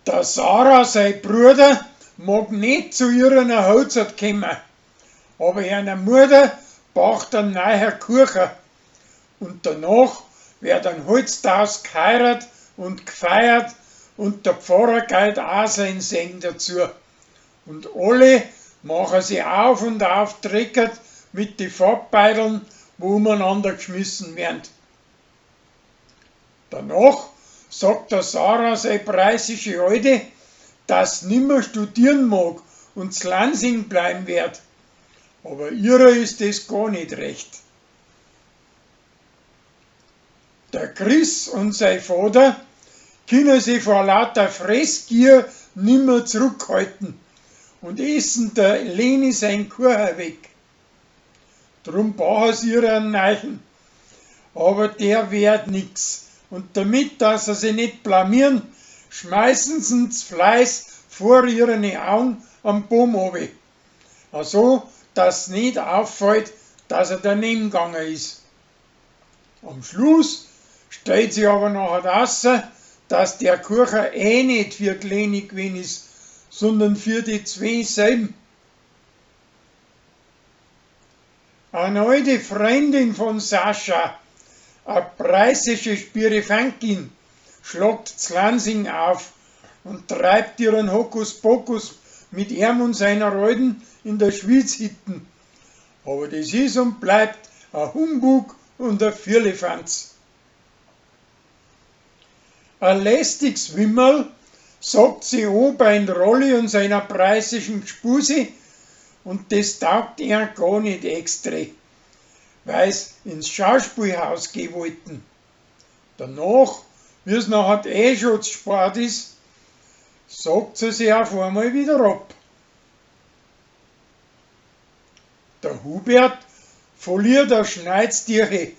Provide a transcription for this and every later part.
Der Sarah sei Bruder mag net zu ihrer Hochzeit kommen, aber ihrer Mutter bacht ein neuer Kuchen. Und danach wird ein Holztaus geheiratet und gefeiert und der Pfarrer geht auch sein Segen dazu. Und alle machen sie auf und auf dreckert mit die Farbbeideln, wo umeinander geschmissen werden. Danach sagt der Sarah sei preußische Alte, dass nimmer studieren mag und z Lansing bleiben wird. Aber ihrer ist es gar nicht recht. Der Chris und sein Vater können sich vor lauter Fressgier nimmer zurückhalten und essen der Leni sein Kuchen weg. Drum bauen sie ihr einen neuen. Aber der wert nix. Und damit, dass sie sich nicht blamieren, schmeißen sie das Fleiß vor ihren Augen am Baum runter. Also, dass nicht auffällt, dass er daneben gegangen ist. Am Schluss stellt sich aber nachher raus, dass der Kuchen eh nicht für die Leni gewesen ist, sondern für die zwei selben. Eine alte Freundin von Sascha, eine preußische Spirifankin, schlagt z Lansing auf und treibt ihren Hokuspokus mit ihm und seiner Alten in der Schwitzhütten. Aber das ist und bleibt ein Humbug und ein Firlefanz. Ein lästiges Wimmerl sagt sie an beim Rolli und seiner preußischen Gspusi und das taugt ihr gar nicht extra, weil's ins Schauspielhaus gehen wollten. Danach, wie's nachher eh schon zu spät ist, sagt sie sich auf einmal wieder ab. Der Hubert verliert a Schneidstierche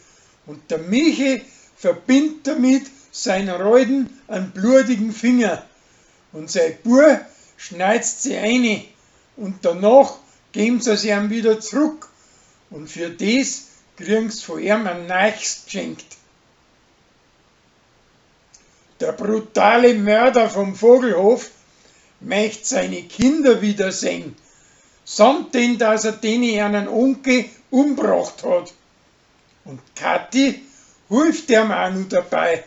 und der Michi verbindet damit seinen Alten einen blutigen Finger und sein Bub schneidet sie eine und danach geben sie sie ihm wieder zurück und für das kriegen sie von ihm ein Neues geschenkt. Der brutale Mörder vom Vogelhof möchte seine Kinder wiedersehen, samt den, dass er denen einen Onkel umgebracht hat. Und Kathi hilft ihm auch noch dabei.